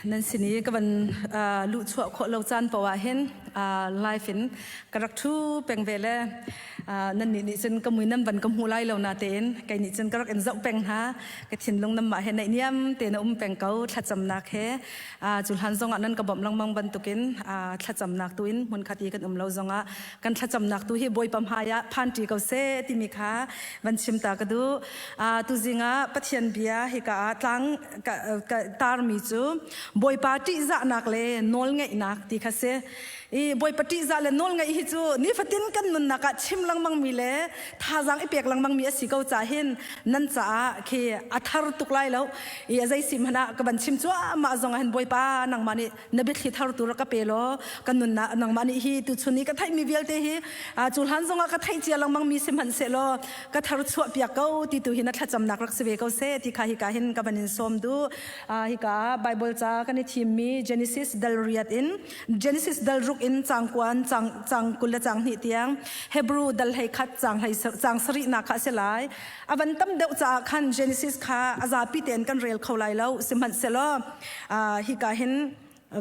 Nan sin i ka van luhchuah khawh lo caan paoh ah hin live in ka rak ṭhu peng ve le nan nih nih cun ka mui nan van ka hmu lai lo na tein kei nih cun ka rak in zoh peng hna. Ka thinlung nan mah he naihniam tein a um peng ko thlacamnak he. Cu hlan zongah nan ka bawmh lengmang bantukin thlacamnak tu in hmunkhat i kan um lo zongah kan thlacamnak tu hi Bawipa hmai ah phanṭi ko seh timi kha van chim ta ka duh. Tuzing ah Pathian bia hika ah tlang ka tarmi cu Bawipa ṭihzahnak le nawlngaihnak ti kha si. I Bawipa ṭihzah le nawlngaih hi cu nifatin kan nunnak ah chim lengmang mi le thazaang i pek lengmang mi a si ko ca hin nan caah khi a thar tuk lai lo. I a zei si hmanh ah ka van chim cuahmah zong ah hin Bawipa nangmah nih na biathli thar tu rak ka pe law kan nunnak nangmah nih hi tuchun i ka theihmi vialte hi cu hlan zongah ka theih cia lengmang mi si hmanh sehlaw ka thar chuah piak ko ti tu hi na thlacamnak rak si ve ko seh ti kha hika hin ka van in sawm duh. Hika Bible ca kan i thimmi Genesis dal riat in Genesis dal ruk in cang kuan cang cang kul le cang hnih tiang Hebrew dal hlei khat cang hlei cang sarih nak kha a si lai. A van tam deuh caah khan Genesis kha a zapi tein kan rel kho lai lo. Sihmanhsehlaw hika hin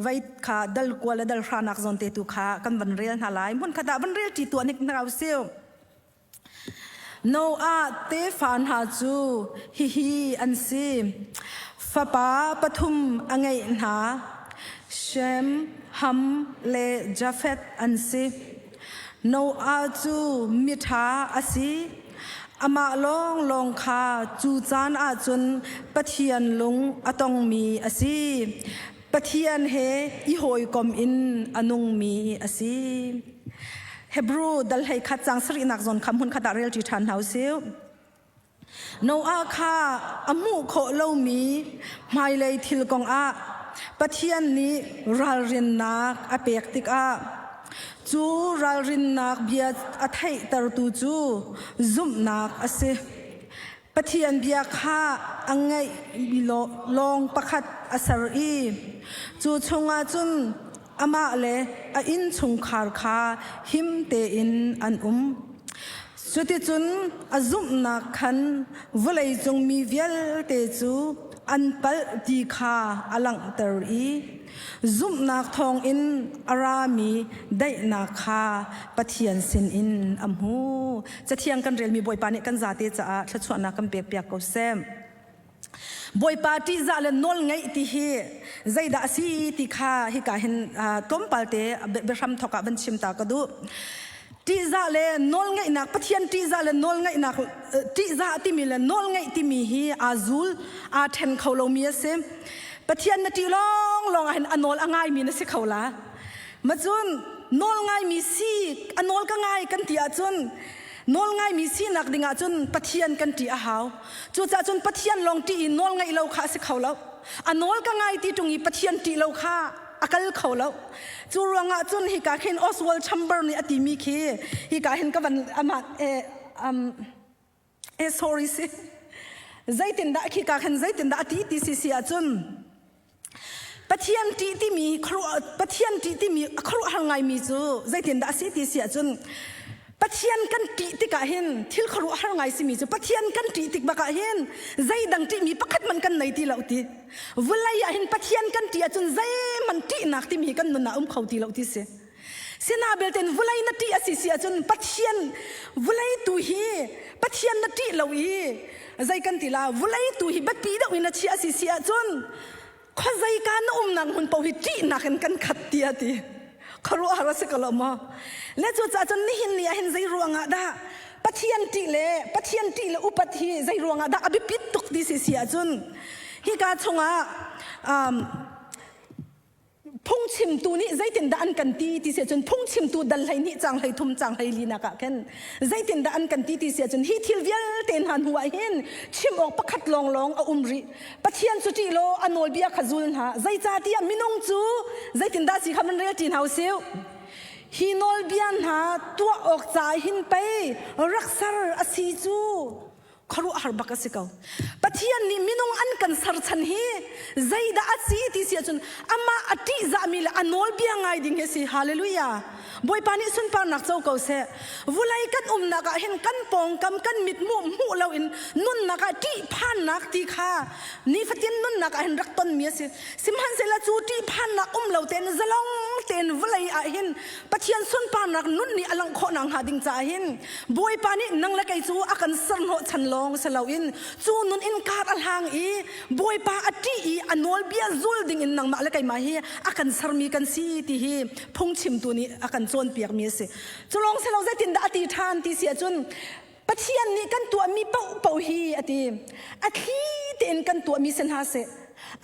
vei kha dal kua le dal hranak zawn te tu kha kan van rel hna lai. Hmun khat ah van rel ṭi tuah hnik hna usih. Noah tefa hna cu hihi an si. Fapa pathum a ngeih hna. Shem, Ham le Jafeth an si. Noah cu miṭha a si. Amah lawnglawng kha cu caan ahcun Pathian lung a tongmi a si. Pathian he i hawikom in a nungmi a si. Hebrew dal hlei khat cang sarihnak zawn kha hmun khat ah relṭi ṭhan hna u sih. Noah kha a hmuh khawh lomi hmailei thil kongah Pathian nih ralrinnak a pek tikah cu ralrinnak bia a theihtertu cu zumhnak a si. Pathian bia kha a ngaih lawng pakhat a ser i cu chungah cun amah le a innchungkhar kha him tein an um. Cuticun a zumhnak khan vawleicung mi vialte cu an palh ti kha a langhter i zumhnak thawngin a rami daihnak kha Pathian sinin a hmu. Cathiang kan relmi Bawipa nih kan zate caah thluachuahnak kan pekpiak ko seh. Bawipa ṭihzah le nawl ngeih ti hi zeidah a si ti kha hika hin tlawmpal te biahram thawk ah van chim ta ka duh. Ṭihzah le nawlngeihnak Pathian ṭihzah le nawlngeihnak ṭihzah timi le nawlngeih timi hi aa zul aa ṭhen kho lomi a si. Pathian na ṭih lawnglawng ah hin a nawl a ngaimi na si kho la. Macun nawl ngaimi si a nawl ka ngai kan ti ahcun nawl ngaimi sinak ding ahcun Pathian kan ṭih a hau. Cucaah cun Pathian lawng ṭih i nawl ngaih lo kha a si kho lo. A nawl ka ngai ti ṭung i Pathian ṭih lo kha a kal kho lo. Cu ruangah cun hika khin Oswald Chamber nih a timi khi hika hin ka van amah eh sorry si zeitindah khika khan zeitindah a ti ti si si ahcun Pathian ṭih timi Pathian ṭih timi a khuaruahhar ngaimi cu zeitindah a si ti si ahcun Pathian kan ṭih tikah hin thil khuaruahhar ngai simi cu Pathian kan ṭih tik bakah hin zeidang ṭihmi pakhat man kan nei ti lo ti. Vawlei ah hin Pathian kan ṭih ahcun zeihmanh ṭihnak timi hi kan nun ah um kho ti lo ti si. Sina belte in vawlei na ṭih a si si ahcun Pathian vawlei tu hi Pathian na ṭih lo i zei kan ti la vawlei tu hi biapi deuh in na chiah a si si ahcun khuazei ka na umnak hmun paoh hi ṭihnak in kan khat ti a ti. Khuaruahhar a si ko lo maw? Le cucaah cun nihin ni ah hin zei ruangah dah Pathian ṭih le Pathian ṭih le upat hi zei ruangah dah a biapit tuk ti si si ahcun hika chungah phungchimtu nih zeitindah an kan ti ti si ahcun phungchimtu dal hlei hnih cang hlei thum cang hlei li nak ah khin zeitindah an kan ti ti si ahcun hi thil vialte hna hnu ah hin chim awk pakhat lawnglawng a um rih. Pathian cu ṭih law a nawlbia kha zul hna. Zeicahtiah minung cu zeitindah si kha van rel ṭi hna u sih. Hi nawlbia hna tuah awk caah hin pei rak ser a si cu. Khuaruahhar bak a si ko. Pathian nih minung an kan serchan hi zeidah a si ti si ahcun amah a ṭihzahmi le a nawlbia ngai ding hi a si. Hallelujah. Bawipa nih sunparnak co ko seh. Vulei kan umnak ah hin kan pawngkam kan mithmuh hmuh loin nunnak ah ṭihphannak ti kha nifatin nunnak ah hin rak tonmi a si. Sihmanhsehlaw cu ṭihphannak um lo tein zalong tein vawlei ah hin Pathian sunparnak nun nih a langh khawh nakhnga ding caah hin Bawipa nih nang le kei cu a kan serhnawh chan lawng si loin cu nun in kar a hlang i Bawipa a ṭih i a nawlbia zul ding in nangmah le keimah hi a kan sermi kan si ti hi phungchimtu nih a kan cawnpiakmi a si. Cu lawng si lo zeitindah a ti ṭhan ti si ahcun Pathian nih kan tuahmi paohpaoh hi a ti. A thli tein kan tuahmi si hna seh,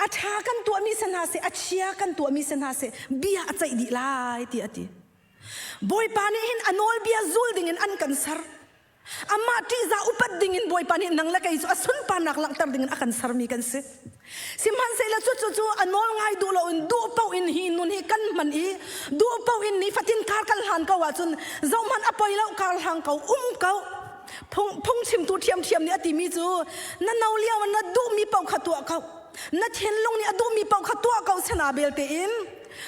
a ṭha kan tuahmi si hna seh, a chia kan tuahmi si hna seh, bia a ceih dih lai ti a ti. Bawipa nih hin a nawlbia zul dingin an kan ser. Amah ṭihzah upat dingin Bawipa nih nang le kei cu a sunparnak langhter dingin a kan sermi kan si. Sihmanhsehlaw cucu cu a nawl ngai duh loin duh paoh in hi nun hi kan hman i duh paoh in nifatin kar kan hlan ko ahcun zohhmanh a poi lo kar hlang ko um ko. Phung phungchimtu ṭhiamṭhiam nih a timi cu na no lio ah na duhmi paoh kha tuah ko. Na thinlung nih a duhmi paoh kha tuah ko sana belte in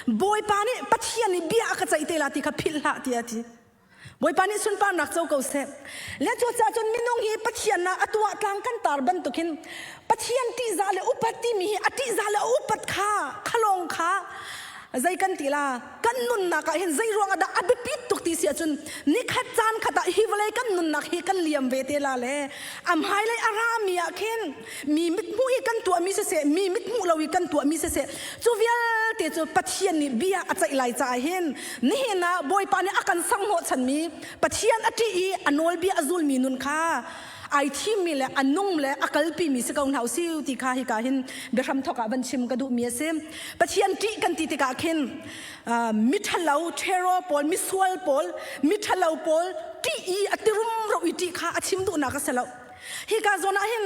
Bawipa nih Pathian nih bia a ka ceih te la ti kha philh hlah tiah a ti. Bawipa nih sunparnak co ko seh. Le cucaah cun minung hi Pathian ah a tuah tlang kan tar bantukin Pathian ṭihzah le upat timi hi a ṭihzah le a upat kha khalawng kha zei kan ti la kan nunnak ah hin zei ruang ah dah a biapit tuk ti si ahcun nikhat caan khat ah hi vawlei kan nunnak hi kan liam ve te la le a hmailei a rami ah khin mi mithmuh i kan tuahmi siseh mi mithmuh lo i kan tuahmi siseh cu vialte cu Pathian nih bia a ceih lai caah hin nihin ah Bawipa nih a kan sanghnawhchanmi Pathian a ṭih i a nawlbia a zulmi nun kha ai thimmi le a nung le a kalpimi si ko hna usih ti kha hika hin biahram thawk ah van chim ka duhmi a si. Pathian ṭih kan ti tikah khin miṭhalo ṭhero pawl misual pawl miṭhalo pawl ṭih i a tirumro i ṭih kha a chim duhnak a si lo. Hika zawn ah hin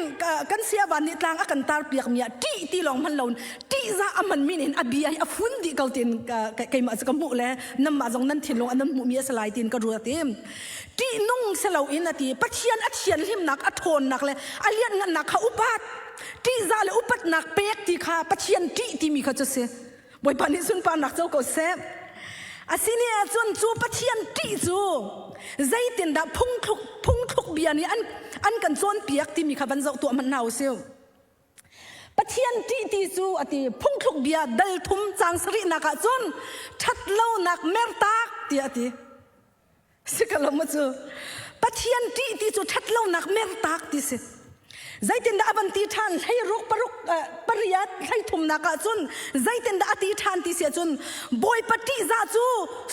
kan siavan nih tlang a kan tar piakmi ah ṭih ti lawng hman loin ṭihzah a hmanmi nih hin a bia hi a fun dih ko tiin keimah cu ka hmuh le nanmah zong nan thinlung ah nan hmuhmi a si lai tiin ka ruat i ṭihnung si loin a ti Pathian a thianhlimnak a ṭhawnnak le a lianhngannak kha upat ṭihzah le upatnak pek ti kha Pathian ṭih timi kha cu si Bawipa nih sunparnak co ko seh. Asini ahcun cu Pathian ṭih cu zeitindah phungthluk phungthluk bia nih an an kan cawnpiak timi kha van zoh tuah hmanh hna usih. Pathian ṭih ti cu a ti phungthluk bia dal thum cang sarihnak ah cun ṭhatlonak mertak tiah a ti. Si ka lo ma cu Pathian ṭih ti cu ṭhatlonak mertak ti si. Zeitindah a van ti ṭhan hleiruk paruk pariat hleithumnak ah cun zeitindah a ti ṭhan ti si ahcun Bawipa ṭihzah cu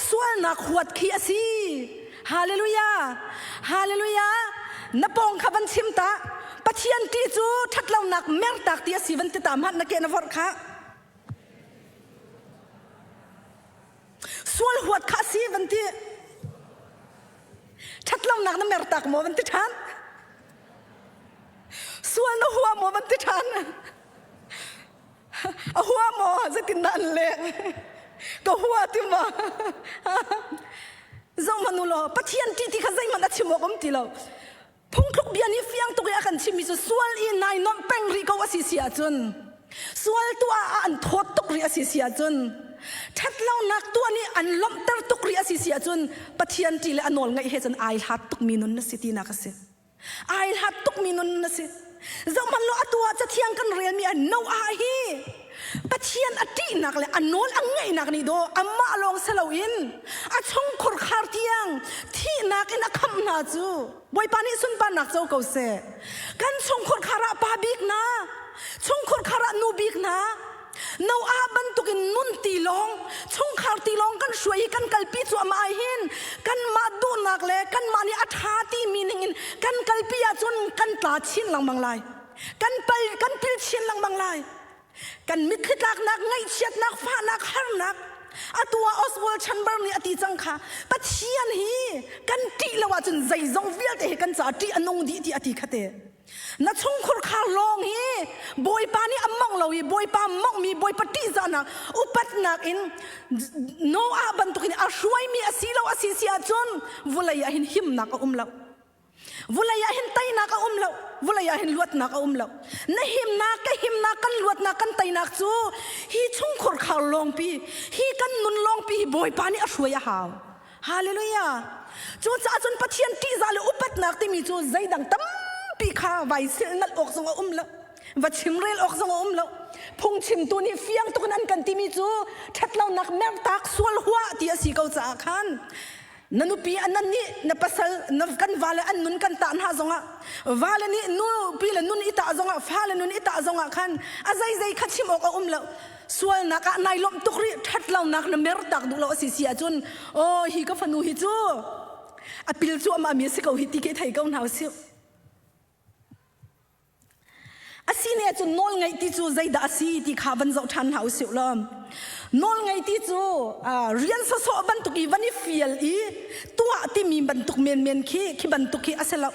sualnak huat khi a si. Hallelujah! Hallelujah! Na pawng kha van chim ta. Pathian ṭih cu ṭhatlonak mertak ti a si van ti ta hmanh na ke na vorh kha. Sual huat kha a si van ti. Ṭhatlonak na mertak maw van ti ṭhan. Sual na hua maw van ti ṭhan. A hua maw zeitindah an leh? Ka hua ti maw? Zohhmanh u law Pathian ṭih ti kha zeihmanh a chim awk um ti lo. Phungthluk bia nih fiang tuk i a kan chimmi cu sual i nai nuamh peng rih ko a si si ahcun sual tuah ah an thawt tuk rih a si si ahcun ṭhatlonak tuah nih an lawmhter tuk rih a si si ahcun Pathian ṭih le a nawl ngaih he cun ai hlat tukmi nun na si tinak a si. Ai hlat tukmi nun na si. Zohhmanh law atu ah Cathiang kan relmi ah Noah hi Pathian a ṭihnak le a nawl a ngaihnak nih daw amah lawng si loin a chungkhur khar tiang thihnak in a khamh hna cu Bawipa nih sunparnak co ko seh. Kan chungkhur khar ah pa bik hna, chungkhur khar ah nu bik hna, Noah bantukin nun ti lawng, chungkhar ti lawng kan hruai i kan kalpi cuahmah ah hin kanmah duhnak le kanmah nih a ṭha timi ningin kan kalpi ahcun kan tla chin lengmang lai. Kan pal kan pil chin lengmang lai. Kan mitthli tlaknak, ngaihchiatnak, fahnak, harnak atu ah Oswald Chamber nih a ti cang kha Pathian hi kan ṭih lo ahcun zeizong vialte hi kan caah ṭih a nung dih ti a ti kha te. Na chungkhur khar lawng hi Bawipa nih a mongh lo i Bawipa monghmi Bawipa ṭihzahnak upatnak in Noah bantukin a hruaimi a si lo a si si ahcun vawlei ah hin himnak a um lo. Vulei ah hin teinak a um lo. Vulei ah hin luatnak a um lo. Na himnak, ka himnak, kan luatnak, kan teinak cu hi chungkhur khar lawngpi, hi kan nun lawngpi hi Bawipa nih a hruai a hau. Hallelujah. Cucaah cun Pathian ṭihzah le upatnak timi cu zeidang tampi kha vai silhnalh awk zong a um lo. Va chimrel awk zong a um lo. Phungchimtu nih fiang tuk in an kan timi cu ṭhatlonak mertak sual huah ti a si ko caah khan na nupi nan nih na pasal na kan vale an nun kan tah hna zongah vale nih nupi le nun i tah zongah fale nun i tah zongah khan a zeizei kha chim awk a um lo. Sualnak ah nai lawmh tuk rih ṭhat lonak na mer tak duh lo a si si ahcun aw hi ka fanu hi cu a pil cuahmah mi a si ko hi ti khi thei ko hna usih. A si ne cun nawl ngeih ti cu zeidah a si ti kha van zoh ṭhan hna usih law nawl ngei ti cu rian sawsawh bantuk i van i fial i tuah timi bantuk menmen khi khi bantuk khi a si lo.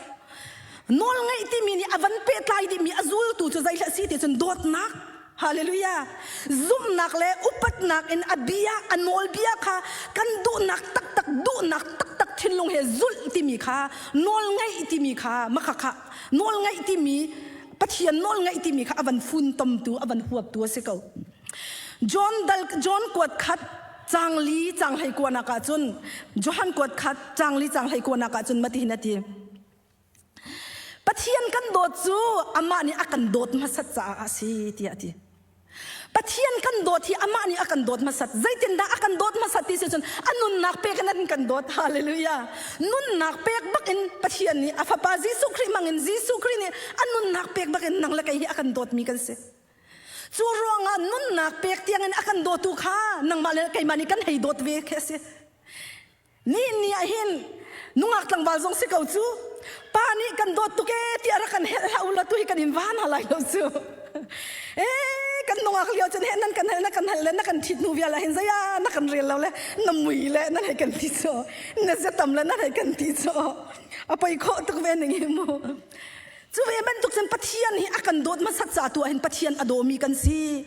Nawl ngeih timi nih a van pehtlai dihmi a zultu cu zeihlah si ti cun dawtnak Hallelujah. Zumhnak le upatnak in a bia, a nawlbia kha kan duhnak taktak, duhnak taktak thinlung he zulh timi kha, nawl ngaih timi kha, makha kha, nawl ngaih timi, Pathian nawl ngaih timi kha a van funtomtu, a van huaptu a si ko. John dal John kuat khat cang li cang hlei kuanak ah cun Johan kuat khat cang li cang hlei kuanak ah cun mati hin a ti. Pathian kan dawt cu amah nih a kan dawt hmasat caah a si tiah a ti. Pathian kan dawt hi amah nih a kan dawt hmasat. Zeitindah a kan dawt hmasat ti si cun a nunnak pek in an kan dawt. Hallelujah. Nunnak pek bak in Pathian nih a fapa Jesuh Khrih hmang in Jesuh Khrih nih a nunnak pek bak in nang le kei hi a kan dawtmi kan si. Cu ruangah nunnak pek tiangin a kan dawtu kha nangmah le keimah nih kan hei dawt ve khi a si. Nihin ni ah hin nungak tlangval zong si ko cu pa nih kan dawt tuk ee tiah rak kan helh hlah u law tu hi kan in van ha lai lo cu. Ee kan nungak lio cun he nan kan hel na kan hel le na kan ṭhit hnu vial ah hin zei ah na kan rel lo le na mui le nan hei kan ti cu na ziatam le nan hei kan ti cu a poi khawh tuk ve ning hi mu. Cu ve bantuk cun Pathian hi a kan dawt hmasat ca tu ah hin Pathian a dawmi kan si.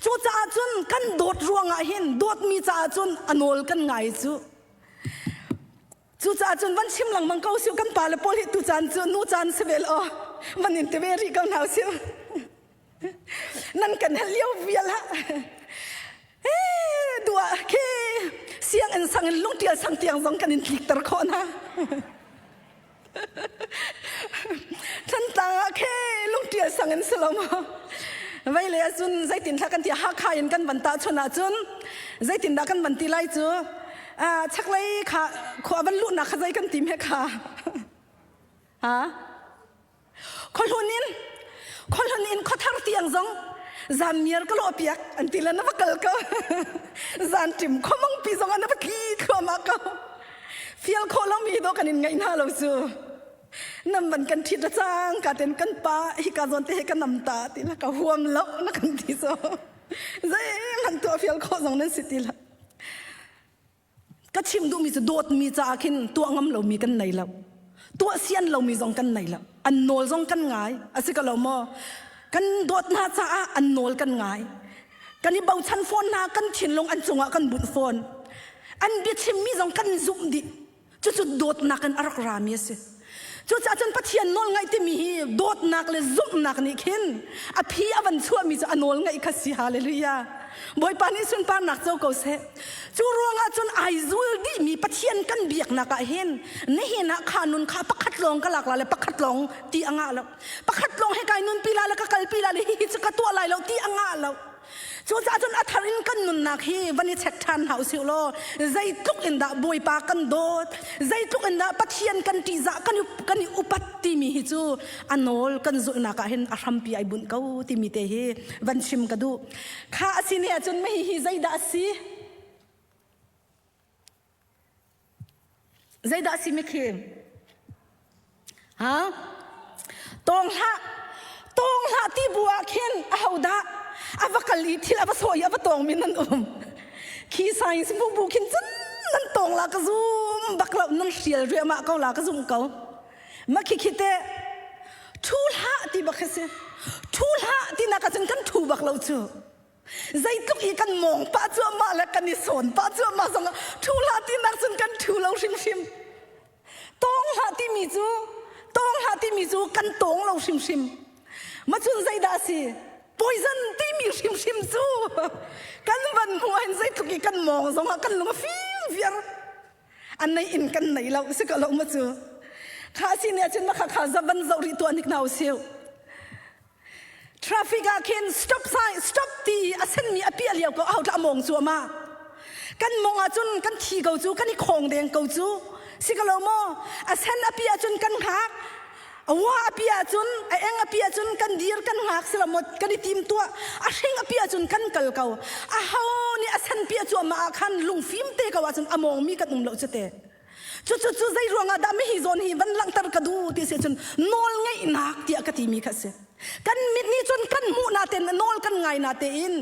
Cucaah cun kan dawt ruangah hin dawtmi caah cun a nawl kan ngai cu. Cucaah cun van chim lengmang ko siu kan pale pawl hi tu caan cu nu caan si ve law van in ti ve rih ko hna usih. Nan kan hal lio vial ha. Eh dua ke sianginn sang in lungtial sang tiang zong kan in tlikter khawh na. Thantlang ah khe lungṭial sang in si lo maw? Vei le ahcun zeitin thla kan ti Hakha in kan van tahchun ahcun zeitindah kan van ti lai cu chaklei kha khua van luhnak kha zei kan tim he kha ha Khuahlun in khuahlun in khuathar tiang zong zanmiar ka lawh piak an ti le na va kal ko zanṭim khuamong pi zong ah na va tli thluahmah ko fial khawh lomi dawh kan in ngaih hna lo cu nam van kan ṭhit cang ka ten kan pa hika zawn te he ka nam ta ti la ka huam lo na kan ti so zeihmanh tuah fial khawh zong nan si ti la Ka chim duhmi cu dawtmi caah khin tuah ngam lomi kan nei lo. Tuah sian lomi zong kan nei lo. An nawl zong kan ngai. A si ko lo maw? Kan dawt hna caah an nawl kan ngai. Kan i bochan fawn hna, kan thinlung an cungah kan bunh fawn. An biachimmi zong kan zumh dih. Cucu dawtnak in a rak rami a si. Cucaah cun Pathian nawl ngaih timi hi dawtnak le zumhnak nih khin a phi a van chuahmi cu a nawl ngaih kha si. Hallelujah. Bawipa nih sunparnak co ko seh. Cu ruangah cun ai zul dihmi Pathian kan biaknak ah hin nihin ah kha nun kha pakhat lawng ka lak la le pakhat lawng ti a ngah lo. Pakhat lawng he kai nunpi la le ka kalpi la le hihi cu ka tuah lai lo ti a ngah lo. Cucaah cun a thar in kan nunnak hi van i check ṭhan hna usih law zeitluk in dah Bawipa kan dawt, zeitluk in dah Pathian kan ṭihzah kan i, kan i upat timi hi cu a nawl kan zulhnak ah hin a hrampi ai bunh ko timi te hi van chim ka duh. Kha a si ne ahcun mei hi zeidah a si? Zeidah a si mikhi? Ha? Tawng hlah. Tawng hlah ti bu ah khin ahodah a va kal i thil a va sawh i a va tawng mi nan um. Khi science bu bu khin cun nan tawng la ka zum bak lo nan hrial riahmah ko la ka zum ko. Ma khi khi te thu hlah ti bak khi si. Thu hlah ti nak ah cun kan thu bak lo cu. Zeitluk i kan mawng pah cuahmah le kan i sawn pah cuahmah zongah ṭhu hlah tinak cun kan ṭhu lo hrimhrim. Tawng hlah timi cu Tawng hlah timi cu kan tawng lo hrimhrim. Macun zeidah a si? Poison timi hrimhrim cu kan van hmuh ahhin zeitluk i kan mawng zongah kan lung a fim viar. An nei in kan nei lo si ko lo ma cu. Kha si ne cun makha kha zavan zoh rih tuah nik hna usih. Traffic ah khin stop sign stop ti a senmi a piah lio ko aho tlah mawng cu ama. Kan mong ahcun kan thi ko cu kan i khong deng ko cu. Si ko lo maw? A sen a piah cun kan hngak. A wa a piah cun a eng a piah cun kan dir kan hngak si lo maw kan i tim tuah. A hring a piah cun kan kal ko. A ho nih a sen piah cu amah ah khan lungfim te ko ahcun a mawngmi kan um lo cu te. Cucu cu zei ruangah dah mihi zawn hi van langhter ka duh ti si cun nawl ngeihnak tiah ka timi kha si. Kan mit nih cun kan hmuh na tein nawl kan ngai na tein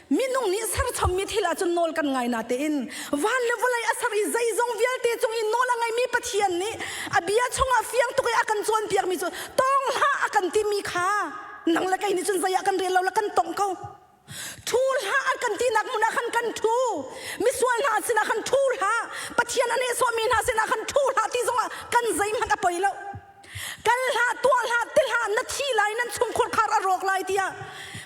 minung nih serchommi thil ah cun nawl kan ngai na tein van le vawlei a ser i zeizong vialte cung i nawl a ngeimi Pathian nih a bia chungah fiang tuk i a kan cawnpiakmi cu tawng hlah a kan timi kha nang le kei nih cun zei ah kan rel lo le kan tongh ko. Ṭhu hlah an kan tinak hmun ah khan kan ṭhu. Misual hna sinah khan ṭhu hlah. Pathian a nehsawhmi hna sinah khan ṭhu hlah ti zongah kan zeihmanh a poi lo. Kal hlah, tuah hlah, ti hlah, na thi lai, nan chungkhur khar a rawk lai tiah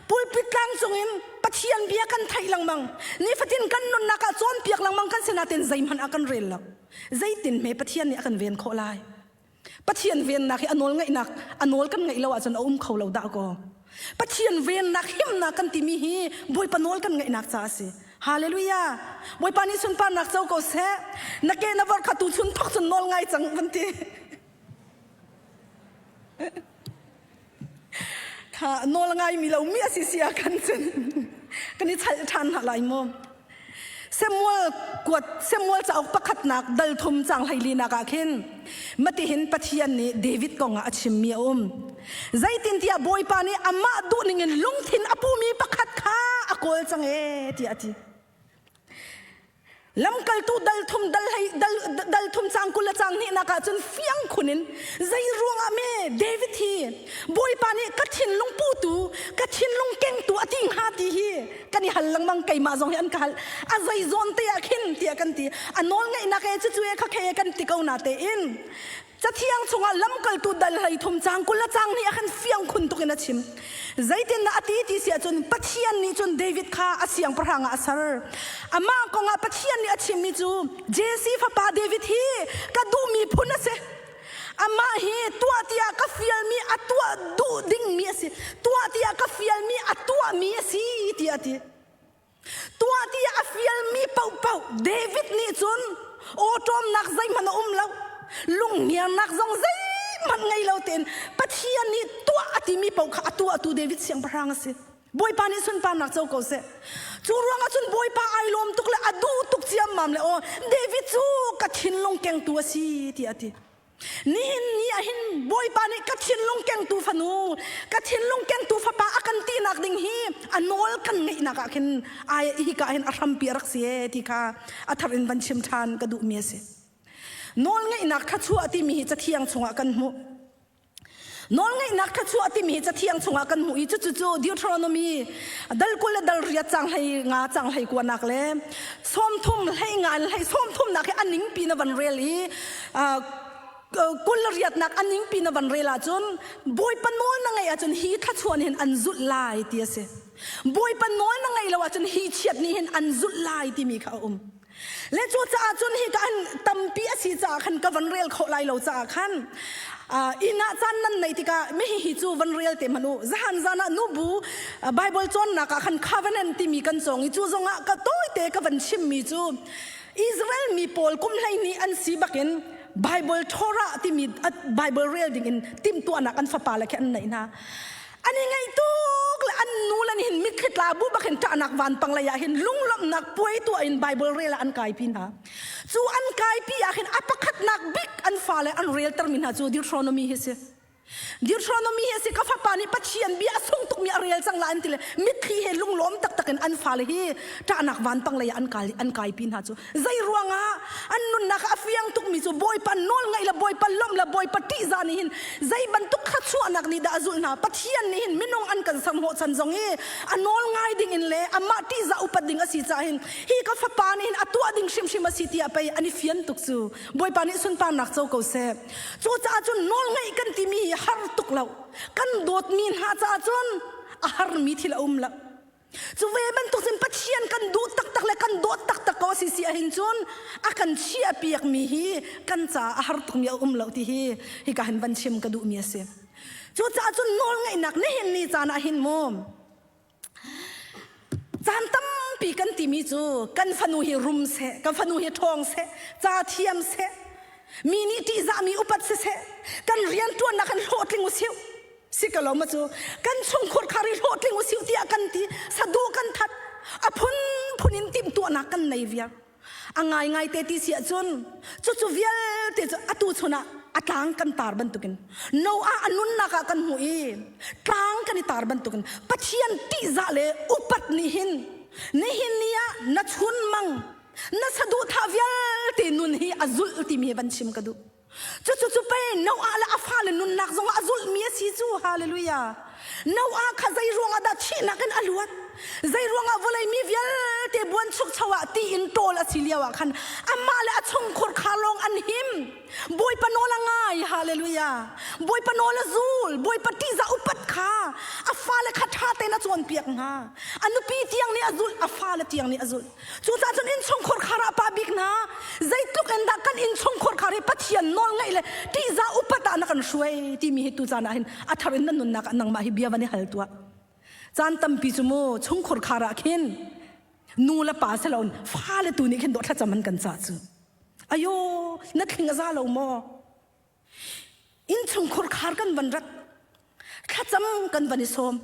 pulpit tlang cungin Pathian bia kan theih lengmang. Nifatin kan nunnak ah cawnpiak lengmang kan si nain zeihmanh ah kan rel lo. Zeitin hme Pathian nih a kan ven khawh lai? Pathian vennak hi a nawl ngaihnak a nawl kan ngaih lo ahcun a um kho lo dah kaw. Pathian vennak himnak kan timi hi Bawipa nawl kan ngaihnak ca a si. Hallelujah. Bawipa nih sunparnak co ko seh. Na ke na vor kha tu chun thok cun nawl ngai cang van ti. Kha nawl ngai mi lo mi a si sia kan cun kan i chalh ṭhan hna lai mu. Samuel kuat Samuel cauk pakhatnak dal thum cang hleilinak ah khin matihin Pathian nih David kong ah a chimmi a um. Zeitintiah Bawipa nih amah duh ningin lungthin a pumi pakhat kha a kawl cang ee tiah a ti. Lamkaltu dal thum dal hlei dal dal thum cang 20 le cang hnihnak ah cun fiang khun in zei ruangah me David hi Bawipa nih ka thinlung putu ka thinlung kengtu a ti hnga ti hi kan i hal lengmang keimah zong hi an ka hal a zei zawn te ah khin tiah kan ti a nawl ngeihnak e cucu e kha khe kan ti ko na tein Cathiang chungah lamkaltu dal 13 cang 20 le cang nih a kan fiang khun tuk in a chim. Zeitindah a ti ti si ahcun Pathian nih cun David kha a siangpahrang ah a ser. Amah kongah Pathian nih a chimmi cu Jesse fapa David hi ka duhmi phun a si. Amah hi tuah tiah ka fialmi a tuah duh dingmi a si. Tuah tiah ka fialmi a tuahmi a si tiah a ti. Tuah tiah a fialmi paohpaoh David nih cun awṭawmnak zeihmanh a um lo. Lungngiarnak zong zeihmanh ngei lo tein Pathian nih tuah a timi paoh kha a tuahtu David siangpahrang a si. Bawipa nih sunparnak co ko seh. Cu ruangah cun Bawipa ai lawm tuk le a duh tuk ciammam le aw David cu ka thinlung kengtu a si tiah a ti. Nihin ni ah hin Bawipa nih ka thinlung kengtu fanu, ka thinlung kengtu fapa a kan tinak ding hi a nawl kan ngeihnak ah khin ai hika hin a hrampi a rak si e ti kha a thar in van chim ṭhan ka duhmi a si. Nawl ngeihnak thluachuah timi hi cathiang chungah kan hmuh. Nawlngeihnak thluachuah timi hi cathiang chungah kan hmuh i cucu cu Deuteronomy dal 20 le dal riat cang 15 cang 19 nak le 30 hlei nga in hlei 30 nak hi a ningpi na van rel i 28 nak a ningpi na van rel ahcun Bawipa nawl na ngeih ahcun hi thluachuah nih hin an zulh lai ti a si. Bawipa nawl na ngeih lo ahcun hi chiat nih hin an zulh lai timi kha a um. Le cucaah cun hika hin tampi a si caah khan ka van rel khawh lai lo caah khan inn ah caan nan nei tikah mihihi cu van rel te hmanh u. Zahan zan ah nubu Bible cawnnak ah khan covenant timi kan cawng i cu zongah ka tawite ka van chimmi cu Israel mi pawl kum 12 an si bakin Bible Torah timi Bible rel ding in timhtuahnak an fapa le khi an neih hna. An i ngaih tuk le an nu le nih hin mitthli tla bu bak hin ṭahnak vanpang lei ah hin lunglawmhnak puai tuah in Bible rel ah an kaipi hna. Cu an kaipi ah hin a pakhatnak bik an fale an reltermi hna cu Deuteronomy hi si. Deuteronomy hi a si ka fapa nih Pathian bia a sung tukmi a rel cang la an ti le mitthli he lunglawm taktak in an fale hi ṭahnak vanpang lei ah an kai an kaipi hna cu zei ruangah an nunnak a fiang tukmi cu Bawipa nawl ngaih le Bawipa lawmh le Bawipa ṭihzah nih hin zei bantuk thluachuahnak nih dah a zulh hna Pathian nih hin minung an kan serhnawh chan zong hi a nawl ngai ding in le amah ṭihzah upat ding a si caah hin hi ka fapa nih hin a tuah ding hrimhrim a si tiah pei an i fian tuk cu Bawipa nih sunparnak co ko seh. Cucaah cun nawlngaih kan timi hi har tuk lo. Kan dawtmi hna caah cun a harmi thil a um lo. Cu ve bantuk cun Pathian kan duh taktak le kan dawt taktak ko a si si ahhin cun a kan chiahpiakmi hi kan caah a har tukmi a um lo ti hi hika hin van chim ka duhmi a si. Cucaah cun nawlngaihnak nihin ni caan ah hin mu Caan tampi kan timi cu kan fanu hi rum seh, kan fanu hi ṭhawng seh, ca thiam seh, mi nih ṭihzahmi upat siseh, kan rianṭuannak kan hlawhtling usih. Si ka lo ma cu kan chungkhur khar i hlawhtling usih tiah kan ti, saduh kan that, a phunphun in timhtuahnak kan nei viar. A ngaingai te ti si ahcun cucu vialte cu atu chun ah a tlang kan tar bantukin Noah a nunnak ah kan hmuh i tlang kan i tar bantukin Pathian ṭihzah le upat nih hin nihin ni ah na chunmang na saduhthah vialte nun hi a zulh timi hi van chim ka duh. Cucu cu pei Noah le a fale nunnak zongah a zulhmi a si cu. Hallelujah. Noah kha zei ruangah dah thihnak in a luat? Zei ruangah vawlei mi vialte buanchukcho ah ti in ṭawl a si lio ah khan amah le a chungkhur kha lawng an him. Bawipa nawl a ngai. Hallelujah. Bawipa nawl a zul. Bawipa ṭihzah upat kha a fale kha ṭha tein a cawnpiak hna. A nupi tiang nih a zulh, a fale tiang nih a zulh. Cucaah cun innchungkhar khar ah pa bik hna zeitluk in dah kan innchungkhar khar hi Pathian nawl ngaih le ṭihzah upat ah na kan hruai timi hi tu caan ah hin a thar in nan nunnak ah nangmah hi bia van i hal tuah. Caan tampi cu mu chungkhur khar ah khin nu le pa siloin fale tu nih khin dawh thlacam an kan cah cu. Ayo na thling a za lo maw? Innchungkhur khar kan van rat thlacam kan van i sawm.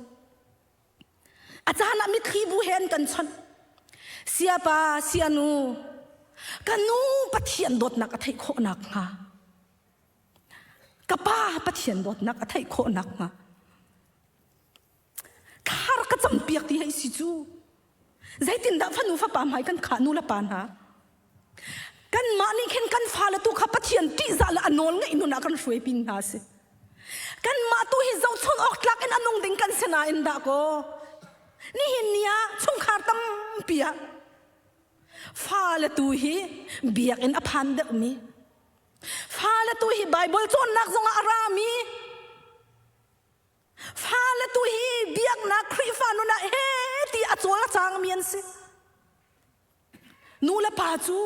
A caan ah mitthli bu he an kan chawnh. Siapa, sianu, ka nu Pathian dawtnak a theih khawh nakhnga, ka pa Pathian dawtnak a theih khawh nakhnga, thar ka campiak ti hei si cu. Zeitindah fanu fapa hmai kan khah nu le pa hna? Kanmah nih khin kan fale tu kha Pathian ṭihzah le a nawl ngeih nun ah kan hruai pin hna si. Kanmah tu hi zohchun awk tlak in a nung ding kan si nain dah kaw nihin ni ah chungkhar tampi ah fale tu hi biakinn a phan deuhmi fale tu hi Bible cawnnak zongah a rami fale tu hi biaknak Khrihfa nun ah he ti a cawl a cangmi an si. Nu le pa cu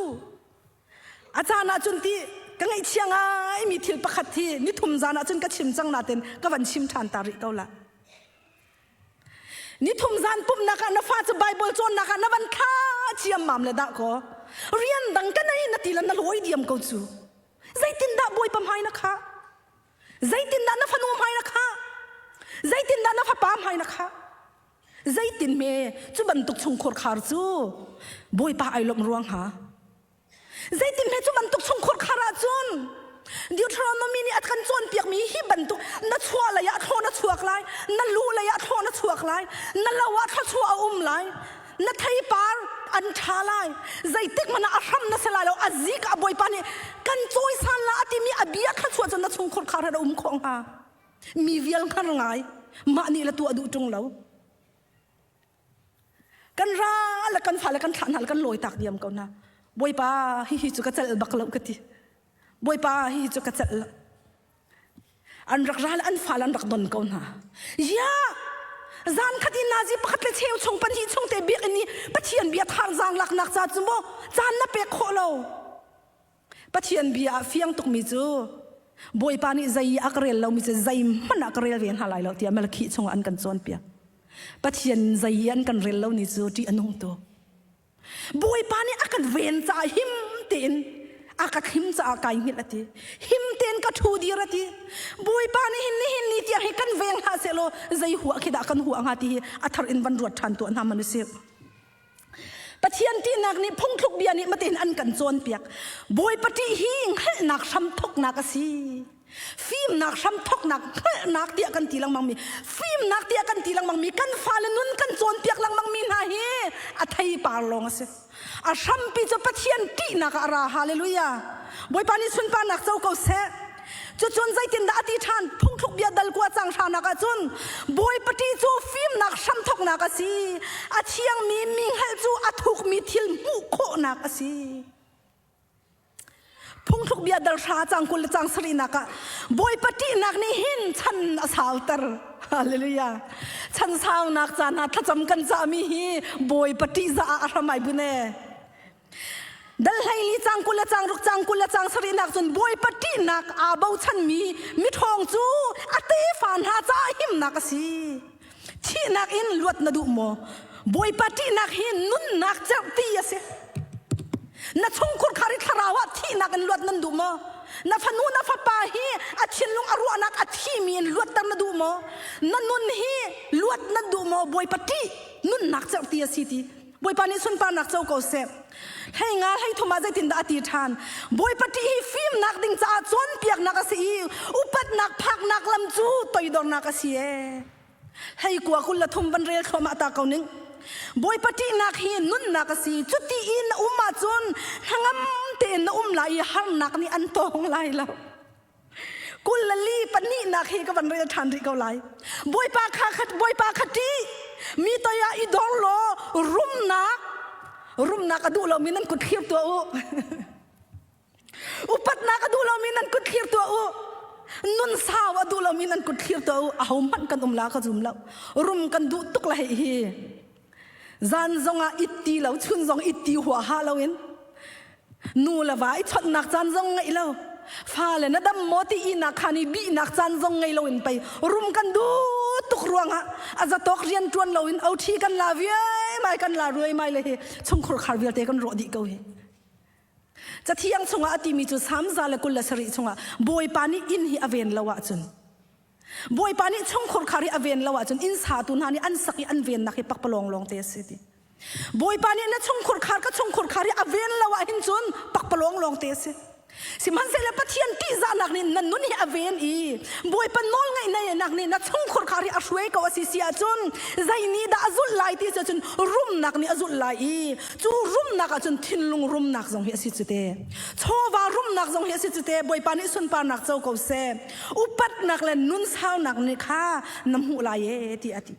a caan ahcun ti ka ngaihchia ngaimi thil pakhat hi nithum zan ahcun ka chim cang nain ka van chim ṭhan ta rih ko la. Nithum zan pumhnak ah na fa cu Bible cawnnak ah na van thla ciammam le dah kaw rian dang ka nei na ti le na lawi diam ko cu. Zeitindah Bawipa hmai na khah? Zeitindah na fanu hmai na khah? Zeitindah na fapa hmai na khah? Zeitin hme cu bantuk chungkhur khar cu Bawipa ai lawmh ruang hnga? Zeitin hme cu bantuk chungkhur khar ahcun Deuteronomy nih a kan cawnpiakmi hi bantuk na chuah lei ah thlaw na chuak lai, na lu lei ah thlaw na chuak lai, na lo ah thluachuah a um lai, na theipar an ṭha lai, zeitik hmanh ah a hram na si lai lo, a zik ah Bawipa nih kan cawisan la a timi a bia thluachuah cu na chungkhur khar he a um khawh hnga. Mi vial hngar ngai mah nih le tuah duh ṭung lo. Kan ra le kan fa le kan thlah hna le kan lawi tak diam ko hna. Bawipa hihi cu ka celh bak lo ka ti. Bawipa hihi cu ka celh lo. An rak ra le an fa le an rak don ko hna. Ya zan khat in nazi pakhat le cheu chung pahnih chung te biakinn i Pathian bia thangzang laknak ca cu maw caan na pek khawh lo. Pathian bia ah fiang tukmi cu Bawipa nih zei a ka rel lomi cu zeihmanh ah ka rel ve hna lai lo tiah Malakhi chungah an kan cawnpiak. Pathian zei an kan rel lo ni cu ṭih a nung tuk. Bawipa nih a kan ven caah him tein a ka thlim caah kai hngilh a ti. Him tein ka ṭhu dir a ti. Bawipa nih hin nihin ni tiang hi kan veng hlah sehlaw zei huah khi dah kan huah hnga ti hi a thar in van ruat ṭhan tuah hna man usih. Pathian ṭihnak nih phungthluk bia nih matin an kan cawnpiak. Bawipa ṭih hi hngalhnak hramthawknak a si. Fimnak hramthoknak hngalhnak tiah kan ti lengmang mi fimnak tiah kan ti lengmang mi kan fale nun kan cawnpiak lengmang mi hna hi a theipar lawng a si. A hrampi cu Pathian ṭihnak ah a ra. Hallelujah. Bawipa nih sunparnak co ko seh. Cucun zeitindah a ti ṭhan? Phungthluk bia dal kua cang hranak ah cun Bawipa ṭih cu fimnak hramthoknak a si. A thiangmi mi hngalh cu a thukmi thil hmuh khawhnak a si. Phungthluk bia dal hra cang 20 le cang sarihnak ah Bawipa ṭihnak nih hin chan a sauter. Hallelujah. Chan saunak caan ah thlacam kan cahmi hi Bawipa ṭihzah ah a hram ai bun e. Dal hleili cang 20 le cang ruk cang 20 le cang sarihnak cun Bawipa ṭihnak aa bochanmi miṭhawng cu a tefa hna caah himnak a si. Thihnak in luat na duh maw? Bawipa ṭihnak hi nunnak cerhti a si. Na chungkhur khar i thlarau ah thihnak in luat nan duh maw? Na fanu na fapa hi a thinlung a ruahnak a thimi in luatter na duh maw? Na nun hi luat nan duh maw? Bawipa ṭih nunnak cerhti a si ti. Bawipa nih sunparnak co ko seh. Hlei nga hlei thum ah zeitindah a ti ṭhan? Bawipa ṭih hi fimnak ding caah cawnpiaknak a si i upatnak phaknak lam cu toidornak a si ee. Hlei kua 23 van rel thluahmah ta ko ning. Bawipa ṭihnak hi nunnak a si. Cuti i na um ahcun hnangam tein na um lai i harnak nih an tawng lai lo. 24 pahnihnak hi ka van rel ṭhan rih ko lai. Bawipa kha khat Bawipa kha ṭih. Mi toi ah i dor law rumnak rumnak a duh lomi nan kut thlir tuah u. Upatnak a duh lomi nan kut thlir tuah u. Nun sau a duh lomi nan kut thlir tuah u. Ahohmanh kan um la ka zum lo. Rum kan duh tuk la hei hi. Zan zong ah it ti lo, chun zong it ti huaha loin nu le va i chawnhnak caan zong ngeih lo. Fale na dam maw ti inak khan i bihnak caan zong ngei loin pei rum kan duh tuk ruangah a zatawk rian ṭuan loin oṭhi kan la viaimai kan la ruaimai le hi chungkhur khar vialte kan rawh dih ko hi. Cathiang chungah a timi cu Salm 127 chungah Bawipa nih inn hi a ven lo ahcun Bawipa nih chungkhur khar hi a ven lo ahcun inn satu hna nih an sak i an vennak hi pakpalawng lawng te a si ti. Bawipa nih na chungkhur khar ka chungkhur khar hi a ven lo ah hin cun pakpalawng lawng te a si. Sihmanhsehlaw Pathian ṭihzahnak nih na nun hi a ven i Bawipa nawlngaihnak nih na chungkhur khar hi a hruai ko a si si ahcun zei nih dah a zulh lai ti cu rumnak nih a zulh lai i cu rumnak ahcun thinlung rumnak zong hi a si cu te. Chawva rumnak zong hi a si cu te. Bawipa nih sunparnak co ko seh. Upatnak le nun saunak nih kha na hmuh lai e ti a ti.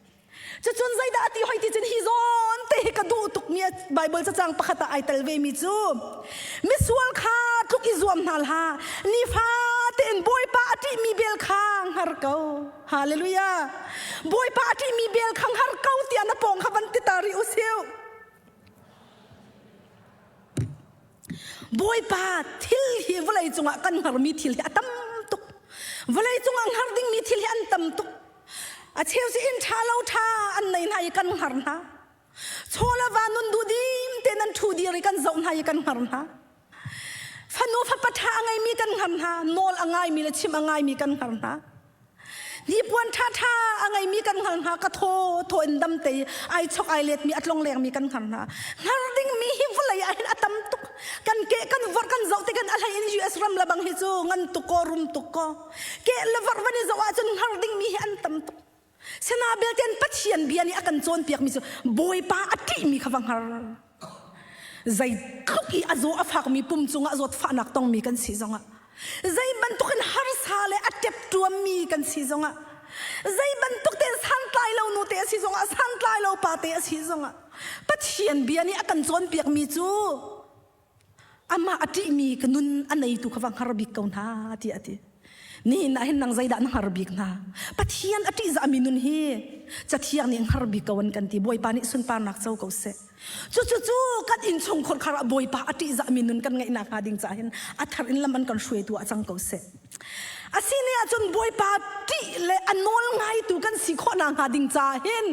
Cucun zeidah a ti hoi ti cun hi zawn te hi ka duh tukmi Bible cacang pakhat ah ai tel ve mi cu misual kha tluk i zuam hna hlah nifa tein Bawipa a ṭihmi bel kha hngar ko Hallelujah Bawipa a ṭihmi bel kha hngar ko tiah na pawng kha van ti ta rih u siu Bawipa thil hi vawlei cungah kan hngarmi thil hi a tam tuk vawlei cungah hngar dingmi thil hi an tam tuk A cheu si inn ṭha lo ṭha an nei hna i kan hngar hna. Chaw le va nun duh dim te nan ṭhu dir i kan zoh hna i kan hngar hna. Fanu fapa ṭha a ngeimi kan hngar hna. Nawl a ngaimi le chim a ngaimi kan hngar hna. Hnipuan ṭha ṭha a ngeimi kan hngar hna. Ka thaw thaw in dam te ai chok ai letmi a tlong lengmi kan hngar hna. Hngar dingmi hi vawlei ah hin a tam tuk. Kan ke kan vorh kan zoh tik in a hlei in US ram le bang hi cu ngan tuk ko rum tuk ko. Ke le vorh van i zoh ahcun hngar dingmi hi an tam tuk. Sina belte an Pathian bia nih a kan cawnpiakmi cu Bawipa a ṭihmi kha va hngar. Zeitluk i a zaw a fakmi pum cungah zawtfahnak tongmi kan si zongah zei bantukin harsa le a ṭepṭuammi kan si zongah zei bantuk tein santlai lo nu te a si zongah santlai lo pa te a si zongah Pathian bia nih a kan cawnpiakmi cu amah a ṭihmi ka nun a neitu kha va hngar bik ko hna tiah a ti. Nihin ah hin nang zeidah na hngar bik hna? Pathian a ṭihzahmi nun hi Cathiang nih hngar bik ko an kan ti. Bawipa nih sunparnak co ko seh. Cucucu kan innchungkhar khar ah Bawipa a ṭihzahmi nun kan ngeih nakhnga ding caah hin a thar in lam an kan hruaitu ah cang ko seh. Asine ahcun Bawipa ṭih le a nawl ngaitu kan si khawh nakhnga ding caah hin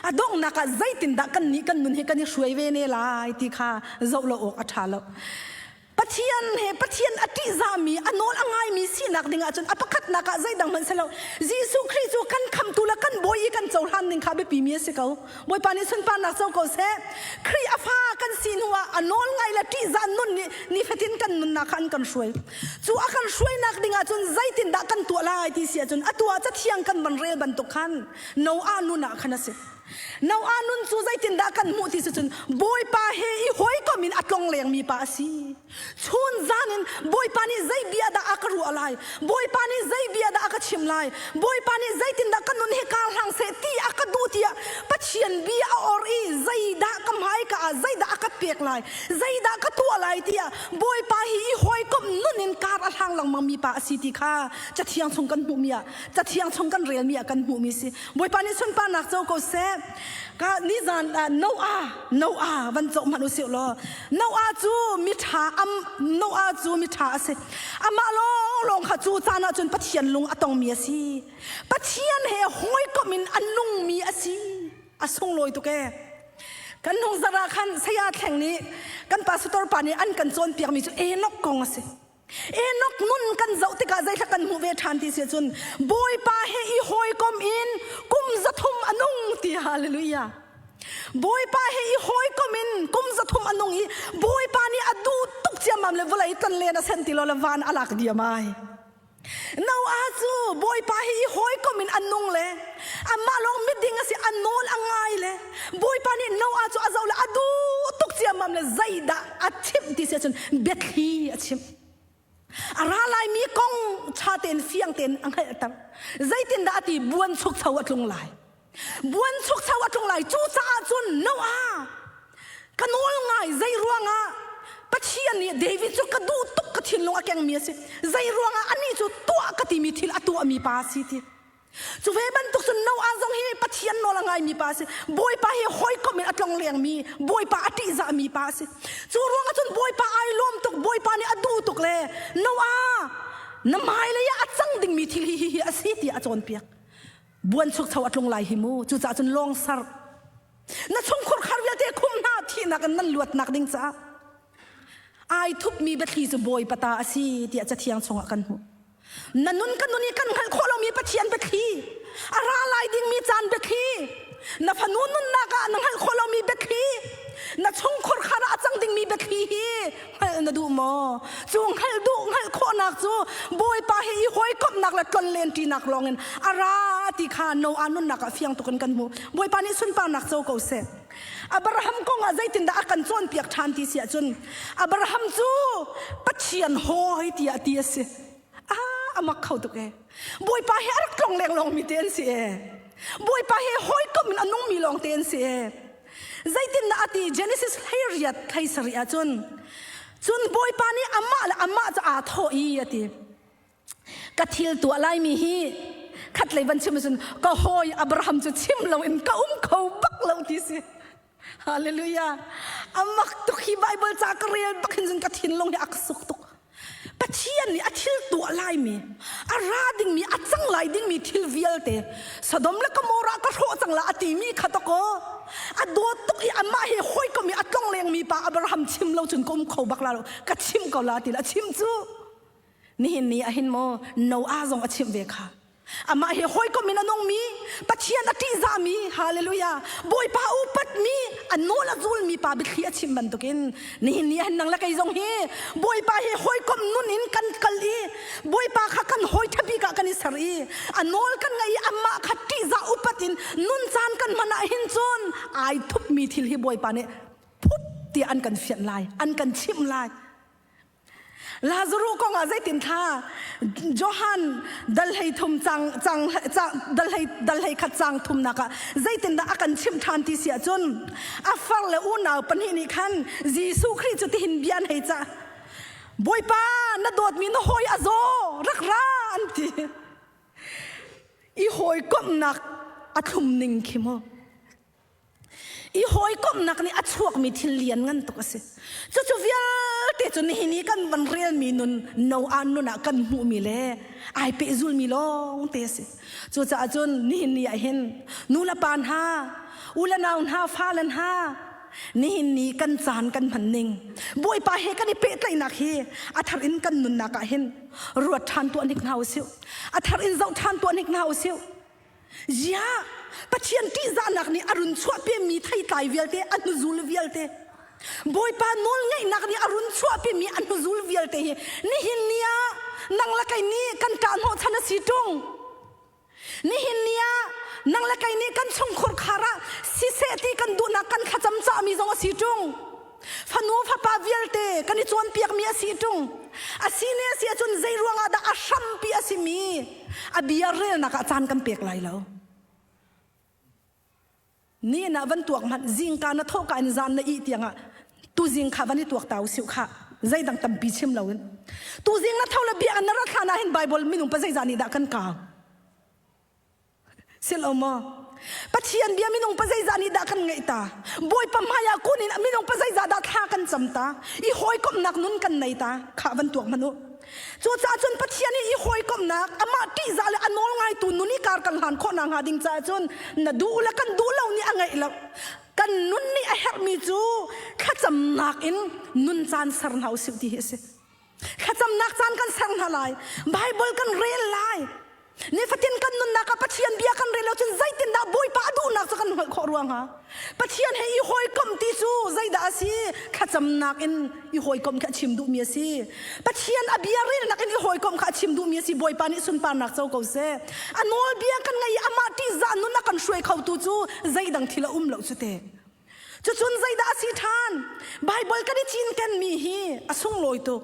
a donghnak ah zeitindah kan nih kan nun hi kan i hruai ve ne lai ti kha zoh lo awk a ṭha lo. Pathian he Pathian a ṭihzahmi a nawl a ngaimi sinak ding ahcun a pakhatnak ah zeidang hmanh si lo Jesuh Khrih cu kan khamtu le kan bawi i kan cohlan ning kha biapimi a si ko. Bawipa nih sunparnak co ko seh. Khrih a fa kan si hnu ah. a nawl ngai le ṭihzah nun nih nifatin kan nunnak kha an kan hruai. Cu a kan hruainak ding ahcun zeitindah kan tuah lai ti si ahcun atu ah cathiang kan van rel bantuk khan Noah nun ah khan a si. Noah nun cu zeitindah kan hmuh ti si cun Bawipa he i hawikom in a tlong lengmi pa a si. Chun zan in Bawipa nih zei bia dah a ka ruah lai? Bawipa nih zei bia dah a ka chim lai? Bawipa nih zeitindah ka nun hi kar hlang seh ti a ka duh tiah Pathian bia a or i zeidah ka hmaika ah zeidah a ka pek lai? Zeidah ka tuah lai tiah Bawipa hi i hawikomh nun in kar a hlang lengmang mi pa a si ti kha Cathiang chung kan hmuhmi ah Cathiang chung kan relmi ah kan hmuhmi si. Bawipa nih sunparnak co ko seh. Ka nizan Noah Noah van zoh hmanh usih law Noah cu miṭha am Noah cu miṭha a si. Amah lawnglawng kha cu caan ah cun Pathian lung a tongmi a si. Pathian he hawikomh in a nungmi a si. A sunglawi tuk ee. Kan hnung zarh ah khan saya thleng nih kan pastor pa nih an kan cawnpiakmi cu Enoch kong a si. Enoch nun kan zoh tikah zeithla kan hmuh ve ṭhan ti si cun Bawipa he i hawikom in kum 300 a nung ti hallelujah. Bawipa he i hawikom in kum 300 a nung i Bawipa nih a duh tuk ciammam le vawlei ton len a sen ti lo le van a lak diam ai. Noah cu Bawipa he i hawikom in a nung le amah lawng miding a si a nawl a ngai le Bawipa nih Noah cu a zoh le a duh tuk ciammam le zeidah a chimh ti si ahcun biathli a chimh. A ra laimi kong ṭha tein fiang tein a hngalhter. Zeitindah a ti buan chukcho a tlung lai. Buan chukcho a tlung lai. Cucaah cun Noah ka nawl ngai zei ruangah Pathian nih David cu ka duh tuk ka thinlung a kengmi a si. Zei ruangah anih cu tuah ka timi thil a tuahmi pa a si ti. Cu ve bantuk cun Noah zong hi Pathian nawl a ngaimi pa a si. Bawipa hi hawikom in a tlong lengmi, Bawipa a ṭihzahmi pa a si. Cu ruangah cun Bawipa ai lawm tuk, Bawipa nih a duh tuk le Noah na hmailei ah a cang dingmi thil hi hi a si tiah a cawnpiak. Buanchukcho a tlung lai hi mu. Cucaah cun lawng sar. Na chungkhur khar vialte khum hna thihnak in nan luatnak ding caah ai thupmi biathli cu Bawipa ta a si tiah Cathiang chungah kan hmuh. Na nun ka nun i kan hngalh khawh lomi Pathian biathli, a ra lai dingmi caan biathli, na fanu nunnak ah na hngalh khawh lomi biathli, na chungkhur khar ah a cang dingmi biathli hi hngalh na duh maw? Cu hngalh duh hngalh khawhnak cu Bawipa he i hawikomhnak le tlonlen ṭinak lawngin a ra ti kha Noah nunnak ah fiang tuk in kan hmuh. Bawipa nih sunparnak co ko seh. Abraham kong ah zeitindah a kan cawnpiak ṭhan ti si ahcun Abraham cu Pathian hawi tiah ti a si. Ah, a mak kho tuk ee. Bawipa he a rak tlong lenglong mi te an si ee. Bawipa he hawikom in a nungmi lawng te an si ee. Zeitindah a ti Genesis 18 37 ahcun cun Bawipa nih amah le amah cu aa thawh i a ti. Ka thil tuah laimi hi khatlei van chim ahcun ka hawi Abraham cu chim loin ka um kho bak lo ti si. Hallelujah. Amak tuk hi Bible ca ka rel bak hin cun ka thinlung hi a ka suk tuk. Pathian nih a thil tuah laimi, a ra dingmi, a cang lai dingmi thil vialte Sodom le Gomorrah ka hrawh cang la a timi kha to ko. A dawt tuk i amah he hawikom i a tlong lengmi pa Abraham chim lo cun ka um kho bak la lo. Ka chim ko la ti la chim cu. Nihin ni ah hin maw Noah zong a chimh ve kha. Amah he hawikom in a nungmi, Pathian a ṭihzahmi, hallelujah, Bawipa upatmi, a nawl a zulmi pa biathli a chim bantukin nihin ni ah hin nang le kei zong hi Bawipa he hawikom nun in kan kal i Bawipa kha kan hawi ṭha bik ah kan i ser i a nawl kan ngaih i amah kha ṭihzah upat in nun caan kan hman ah hin cun ai thupmi thil hi Bawipa nih phup tiah an kan fianh lai, an kan chimh lai. Lazaruh kong ah zeitin thla Johan dal hlei thum cang cang dal hlei dal hlei khat cang thumnak ah zeitindah a kan chimh ṭhan ti si ahcun a far le unau pahnih nih khan Jesuh Khrih cu tihin bia an hei cah Bawipa na dawtmi na hawi a zaw rak ra an ti i hawikomhnak a thlum ning khi mu I hawikomhnak nih a chuakmi thil lian ngan tuk a si. Cucu vialte cu nihin i kan van relmi nun Noah nun ah kan hmuhmi le ai pehzulmi lawng te a si. Cucaah cun nihin ni ah hin nu le pa hna, u le nau hna, fale hna, nihin ni kan caan kan hman ning Bawipa he kan i pehtlaihnak hi a thar in kan nunnak ah hin ruat ṭhan tuah hnik hna usih. A thar in zoh ṭhan tuah hnik hna usih. Ziah Pathian ṭihzahnak nih a run chuahpemmi theitlai vialte, a hnuzul vialte. Bawipa nawlngeihnak nih a run chuahpimi a hnuzul vialte hi nihin ni ah nang le kei nih kan ṭah hnawhchan a si ṭung. Nihin ni ah nang le kei nih kan chungkhur khar ah siseh ti kan duhnak kan thlacam cahmi zong a si ṭung. Fanu fapa vialte kan i cawnpiakmi a si ṭung. A si ne a si ahcun zei ruangah dah a hrampi a simi a bia relnak ah caan kan pek lai lo. Ni na van tuak hmanh zingka na thawhka in zan na ih tiangah tuzing kha van i tuak ta usih kha zeidang tampi chim loin tuzing na tho le bia na rat hlan ah hin Bible minung pa zeizah nih dah kan kau sil o maw Pathian bia minung pa zeizah nih dah kan ngeih ta Bawipa hmai ah kun in minung pa zeizah dah thla kan cam ta i hawikomhnak nun kan nei ta kha van tuak hmanh u Cucaah cun Pathian i i hawikomhnak amah ṭihzah le a nawl ngaitu nun i kar kan hlan khawh nakhnga ding caah cun na duh le kan duh lo nih a ngeih lo. Kan nun nih a herhmi cu thlacamnak in nun caan ser hna usih ti hi a si. Thlacamnak caan kan ser hna lai. Bible kan rel lai. Nifatin kan nunnak ah Pathian bia kan rel lo cun zeitindah Bawipa a duhnak cu kan hngalh khawh rua hnga? Pathian he i hawikomh ti cu zeidah a si? Thlacamnak in i hawikomh khi a chim duhmi a si. Pathian a bia relnak in i hawikomh kha a chim duhmi a si. Bawipa nih sunparnak co ko seh. A nawlbia kan ngei i amah ṭihzah nun a kan hruai khotu cu zeidang thil a um lo cu te. Cucun zeidah a si ṭhan? Baibal kan i cinkenmi hi a sunglawi tuk.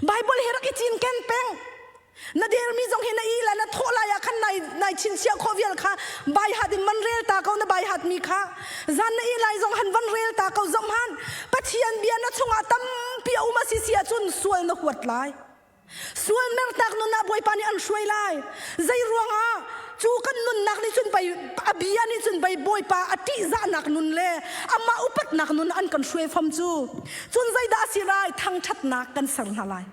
Baibal hi rak i cinken peng. Na dermi zong hi na i la na thawh lai ah khan nai nai chinchiah khawh vial kha bai hat in van rel ta ko na bai hat mi kha zan na i lai zong han van rel ta ko zom han Pathian bia na chungah tampi a um a si si ahcun sual na huat lai Sual mertak nun ah Bawipa nih an hruai lai. Zei ruangah cu kan nunnak nih cun pei a bia nih cun pei Bawipa a ṭihzahnak nun le amah upatnak nun an kan hruai fam cu. Cun zeidah a si lai? Thangṭhatnak kan ser hna lai.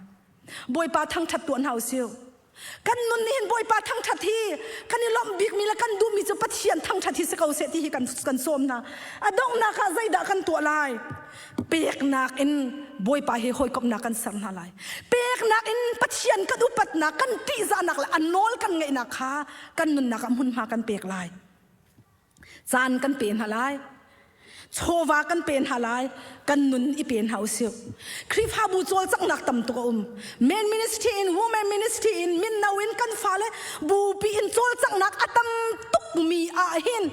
Bawipa thangṭhat tuah hna usih. Kan nun nih hin Bawipa thangṭhat hi kan i lawmh bikmi le kan duhmi cu Pathian thangṭhat hi si ko seh ti hi kan, kan sawm hna. A donghnak ah zeidah kan tuah lai? Peknak in Bawipa he hawikomhnak kan ser hna lai. Peknak in Pathian kan upatnak, kan ṭihzahnak le a nawl kan ngeihnak kha kan nunnak ah hmunhma kan pek lai. Caan kan pe hna lai. Chawva kan pe hna lai. Kan nun i pe hna usih. Khrihfabu cawlcanghnak tam tuk a um. Men ministry in, women ministry in, minno in kan fale bupi in cawlcanghnak a tam tukmi ah hin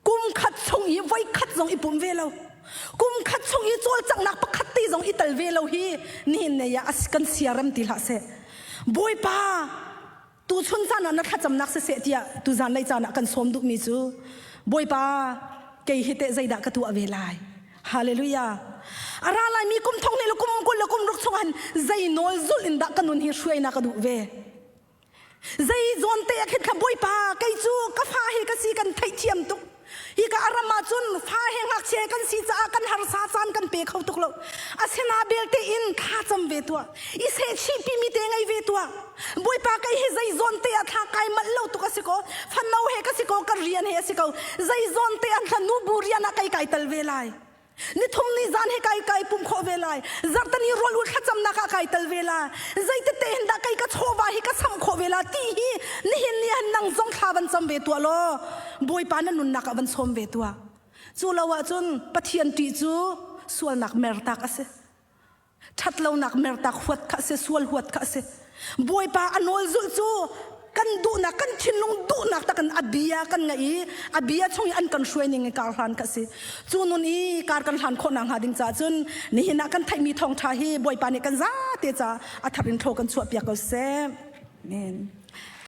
kum khat chung i voi khat zong i pum ve lo kum khat chung i cawlcanghnak pakhat te zong i tel ve lo hi nihin nei ah kan siarem ti hlah seh bawipa tuchun caan ah na thlacamnak siseh tiah tuzan lei caan ah kan sawm duhmi cu bawipa kei hi teh zeidah ka tuah ve lai hallelujah a ra laimi kum thong le kum 20 le kum ruk chung han zei nawl zulh in dah ka nun hi hruai na ka duh ve Zei zawn te ah khin kha Bawipa kei cu ka fa he ka si kan theihthiam tuk. Hi ka aram ah cun fa he ngakchia kan si caah kan harsa caan kan pe kho tuk lo. Asina belte in thla cam ve tuah. I sehchih pimi te ngei ve tuah. Bawipa kei hi zei zawn te ah thla kai manh lo tuk a si ko. Fano he ka si ko ka rian he a si ko. Zei zawn te ah thla nu bu rian ah kei kai tal ve lai. Nithum ni zan he kai kai pum khawh ve lai. Zarhtani rawl ul thlacamnak ah kai tel ve la. Zeitete hin dah kai ka chawva hi ka sam khawh ve la ti hi nihin ni han nang zong thla van cam ve tuah law Bawipa na nunnak ah van sawm ve tuah. Cu lo ahcun Pathian ṭih cu sualnak mertak a si. Ṭhatlonak mertak huat kha a si, sual huat kha a si. Bawipa a nawl zulh cu kan duhnak, kan thinlung duhnak tak in a bia kan ngaih i a bia chung i an kan hruai ning i kar hlan kha a si. Cu nun i kar kan hlan khawh nakhnga ding caah cun nihin ah kan theihmi thawngṭha hi Bawipa nih kan zate caah a thar in thaw kan chuahpiak ko seh. Amen.